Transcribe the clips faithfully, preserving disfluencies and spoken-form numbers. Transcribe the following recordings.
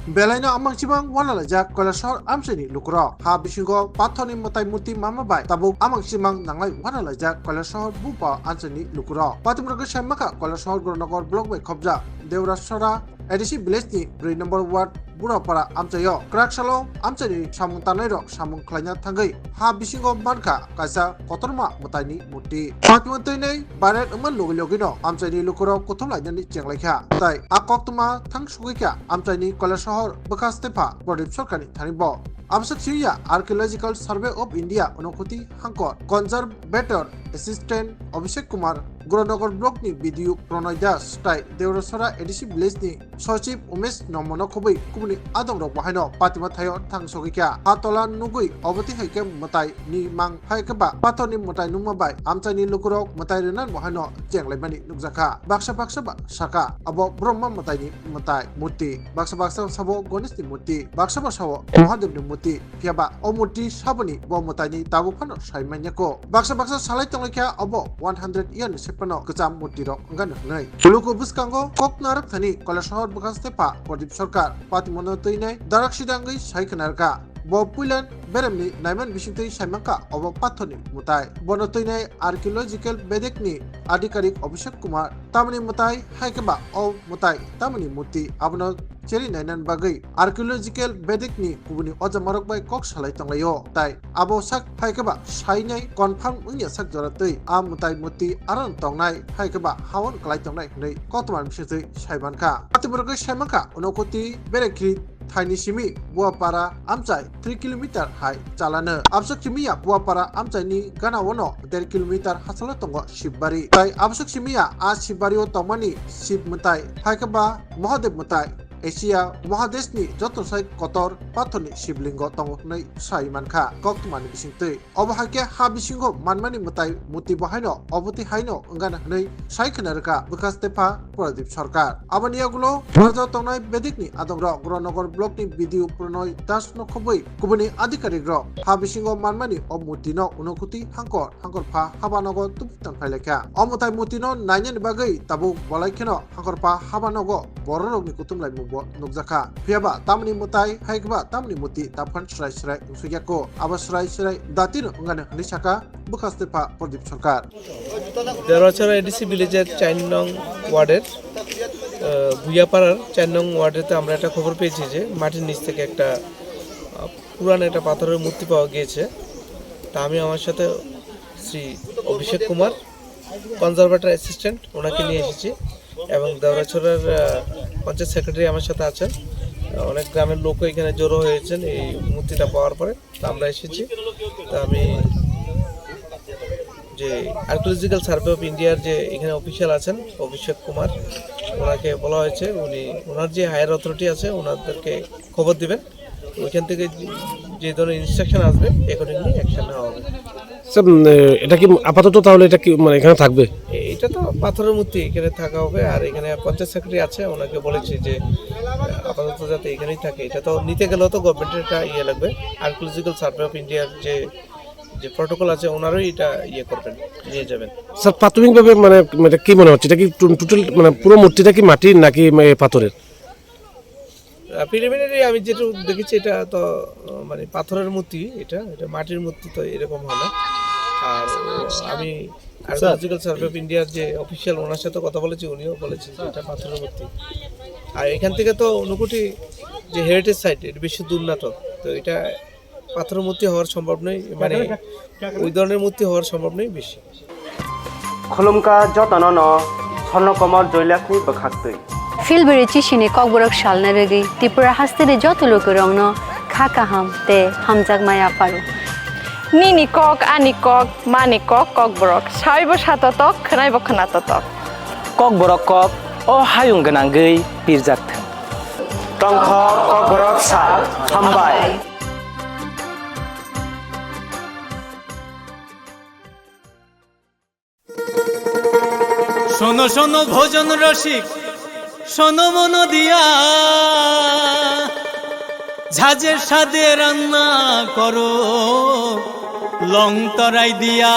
Belaino amang chimang wanalaijak Kailasahar amchaini lukurok. Ha bisingo pathorni mwtai murti mama bai tabuk amang chimang nanglai wanalaijak Kailasahar bupa amchaini lukurok. Patimura khe saimakha Kailasahar Goranagar block bai khopjak Deurasora A D C village ni brwi number ward Burapara amchaio kwrak salo amchaini samung tannairok samung khlaina thangwi ha bisingo mankha kaisa kotorma mwtaini murti. Patimura twinai viral wngma logi logino amchaini lukurok kuthum lainani chenglaikha. Tai a koktwma thang sugwi kha amchaini Kailasahar bwkha stepha Pradip Sarkarni thani bo. Abwswk simi ya Archaeological Survey of India Unakoti Hangkor Conservator Assistant Abhishek Kumar, Goranagar block ni B D O Pranay Das tai Deurasora A D C village ni Sochib Umesh Nomono khobwi kubuni adongrok bo haino patima thaio thang sogwi kha. Ha tola nugwi obo twi hai khe mwtai ni mang hai khe ba pathorni mwtai nungma bai amchaini lukurok mwtai rwna bo haino chenglaimani nukjakha. Baksa baksa ba sakha abo Brahma mwtaini mwtai murti. Baksa baksa sabo Ganeshni murti. Baksa ba sao Mahadevni murti. Phiya ba o murti saboni bo mwtaini tabuk phano sai manya ko. Baksa baksa salai tonglaikha obo one hundred year ni sephano kwcham murti rok wngano hwnwi. Luku bwskango kok narwk thani Kailasahar bwkha stepha Pradip Sarkar patimano twinai darak sidangwi sai khna rwkha. Bo puilan beremni naiman bisingtwi saimankha obo pathorni mwtai. Bono twinai Archaeological Bedek ni adhikarik Abhishek Kumar tamni mwtai hai khe ba o mwtai tamni murti abono cheri nainani bagwi Archaeological Bedek ni kubuni ojamarok bai kok salai tonglaio. Tai abo sak hai khe ba sainai confirm wngya sak jora twi a mwtai murti aron tongnai hai khe ba hawan kwlai tongnai hwnwi koktwma bisingtwi sai mankha. Patimura khe sai mankha Unakoti Berekhri thaini simi Buapara amchai three kilometer hai chalano. Abswk simi ya Buapara amchaini gana-o no der kilometer hachalo tongo Shibari. Tai abswk simi ya a Shibari-o tongmani Shib mwtai hai khe ba Mahadev mwtai Asia Mahadeshni joto sai kotor pathorni Shiblingo tongo hwnwi sai mankha koktwmani bisingtwi. Obo hai khe ha bisingo manmani mwtai murti bo haino obo twi haino wngana hwnwi sai khna rwkha bwkha stepha Pradip Sarkar. Aboni yagulo Bharat tongnai Bedikni adongrok Goranagar blockni B D O Pranay Das no khobwi kubuni adhikarikrok ha bisingo manmani o murtino Unakoti Hangkor Hangkor pha habanogo tubui tongphai laikha. O mwtai murtino nainani bagwi tabuk bolai kheno Hangkor pha habanogo bororokni kuthum laimungbo nukjakha. Phiyaba tamni mwtai hai khe ba tamni murti tabukhan srai srai wngsukyako. Abo srai srai datino wngani hwnwi sakha bwkha stepha Pradip Sarkar. Derwachara A D C village-er চার নং ওয়ার্ডের, আহ, ভুইয়াপাড়ার চার নং ওয়ার্ডেতে আমরা একটা খবর পেয়েছি যে মাটির নিচ থেকে একটা, আহ, পুরান একটা পাথরের মূর্তি পাওয়া গিয়েছে। তা আমি আমার সাথে শ্রী অভিষেক কুমার, কনজারভেটর অ্যাসিস্ট্যান্ট, ওনাকে নিয়ে এসেছি এবং দেওরাছড়ার, আহ, পঞ্চায়েত সেক্রেটারি আমার সাথে আছেন। আহ, অনেক গ্রামের লোকও এখানে জড়ো হয়েছেন এই মূর্তিটা পাওয়ার পরে। তো আমরা এসেছি। তো আমি যে আর্কিওলজিক্যাল সার্ভে অফ ইন্ডিয়ার যে এখানে অফিসিয়াল আছেন অভিষেক কুমার, ওনাকে বলা হয়েছে, উনি ওনার যে হায়ার অথরিটি আছে ওনাদেরকে খবর দিবেন। ওইখান থেকে যে ধরনের ইনস্ট্রাকশন আসবে, অ্যাকর্ডিংলি অ্যাকশন নেওয়া হবে। স্যার, উম, এ, এটা কি আপাতত তাহলে এটা কি, মানে, এখানে থাকবে? এ-, এটা তো পাথরের মূর্তি, এখানে থাকা হবে। আর এখানে পঞ্চায়েত সেক্রেটারি আছে, ওনাকে বলেছি যে, আহ, আপাতত যাতে এখানেই থাকে। এটা তো নিতে গেলেও তো গভর্নমেন্টের একটা ইয়ে লাগবে, আর্কিওলজিক্যাল সার্ভে অফ ইন্ডিয়ার যে, যে প্রোটোকল আছে, ওনারাই এটা ইয়ে করবেন, নিয়ে যাবেন। স্যার, প্রাথমিকভাবে, মানে, মানে, কি মনে হচ্ছে, এটা কি টো-, টোটাল, মানে, পুরো মূর্তিটা কি মাটির নাকি, মানে, পাথরের? আহ, প্রিলিমিনারি আমি যেটুকু দেখেছি, এটা তো, আহ, মানে, পাথরের মূর্তি, এটা, এটা মাটির মূর্তি তো এরকম হয় না। আর আমি আর্কিওলজিক্যাল সার্ভে অফ ইন্ডিয়ার যে অফিসিয়াল, ওনার সাথে কথা বলেছি, উনিও বলেছেন যে এটা পাথরের মূর্তি। আর এখান থেকে তো ঊনকোটি যে হেরিটেজ সাইট, এটা বেশি দূর না তো, তো এটা পাথরের মূর্তি হওয়ার সম্ভব নেই, মানে, ওই ধরনের মূর্তি হওয়ার সম্ভব নেই বেশি। Khulumkha jotono no Swarno Komol Joy Lakhni bwkhaktwi. Philbiri chisini kokborok salna rwgwi Tripura hasteni joto lukurokno kha kaham tei hamjakma yapharo. Nini kok, ani kok, mani kok, kokborok. Saibo satotok, khwnaibo khwnatotok. Kokborok kok, o hayung gwnangwi pirjak thung. Tongthok Kokborok Sal, hambai. শোনো শোনো ভোজন রসিক, শোনো মন দিয়া, ঝাঁঝের স্বাদে রান্না করো লং তরাই দিয়া।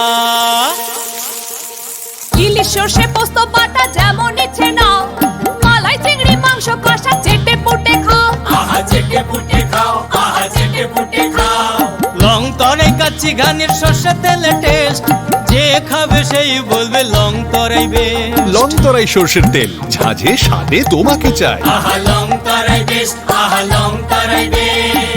ইলিশ সর্ষে পোস্ত বাটা যেমন ইচ্ছে নাও, মালাই চিংড়ি মাংস কষা চেটে পুটে খাও। আহা, ফুটে খাও, আহা চেটে ফুটে খাও। লং তরাই কাচ্চি ঘানির সর্ষে তেলে টেস্ট, যে খাবে সেই বলবে লং তরাই বেস্ট। লং তরাই সর্ষের তেল, ঝাঁঝে স্বাদে তোমাকে চাই। আহা লং তরাই বেস্ট, আহা লং তরাই বেস্ট।